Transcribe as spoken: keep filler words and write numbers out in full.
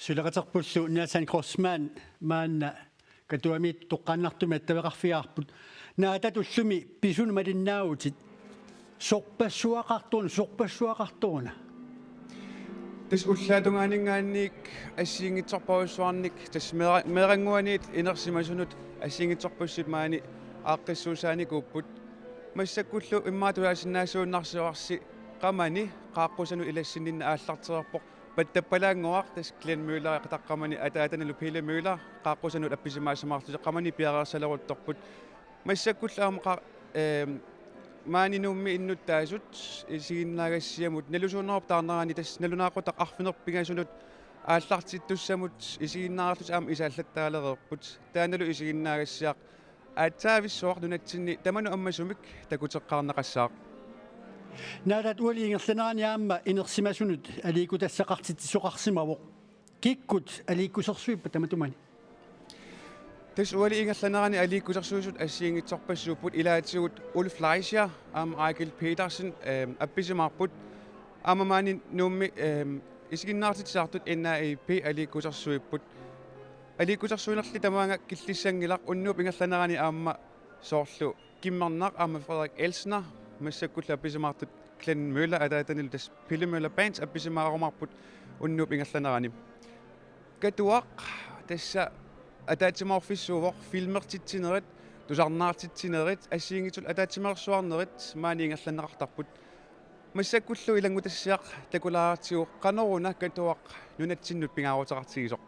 Suleqaterpullu Nathan Grossmann maanna Katuamiit toqqaannartumik attaveqarfigaarput. Naataata ullumi pisunut malinnaavutit. Sorpassuaqartoruna, sorpassuaqartoruna. Tassa ullaatungaaninngaanniit assigiinngitsorpassuarnik tassa meera-, meerannguaniit inersimasunut assigiinngitsorpassuit maani aaqqissuussaanikuupput. Massakkullu immaqa tusaasinnaasuunnarsivarsi qamani qaaqqusanut ilassinninneq aallartereerpoq. Pattappalaannguaq tassa Glenn Møller taqqamani ataatanilu Pele Møller qaaqqusanut appisimaassumaarlutik qamani piareersaleruttorput. Massakkullu aamma qa-, ehm, maani Nuummi innuttaasut isiginnaagassiamut nalusuunerup taarnerani tassa nalunaaqutaq arfineq-pingasunut aallartittussamut isiginnaarlutik aamma isaallattaalereerput. Taannalu isiginnaagassiaq aatsaavissuaq nunatsinni tamanut ammasumik takuteqqaarneqassaaq. Naataata uali ingerlanerani aamma inersimasunut aliikkutassaqartitsisoqarsimavoq. Kikkut aliikkusersuippat tamatumani? Tassa uali ingerlanerani aliikkusersuisut assigiinngitsorpassuupput ilaatigut Ulf Fleischer aamma Eigil Petersen, ehm, appisimaarput. Aamma maani Nuummi, ehm, isiginnaartitsisartut N A I P aliikkusersuipput. Aliikkusersuinerli tamaanga killissanngilaq unnuup ingerlanerani aamma soorlu Kimmernaq aamma Frederik Elsner massakkullu appisimaartut Glenn Møller ataatanilu tassa Pele Møller Band appisimaarumaarput unnuup ingerlanerani. Katuaq tassa ataatsimoorfissuuvoq, filmertitsinerit, tusarnaartitsinerit, assigiinngitsullu ataatsimeersuarnerit maani ingerlanneqartarput. Massakkullu ilanngutassiaq takulaaratsigu qanoruna Katuaq nunatsinnut pingaaruteqartigisoq.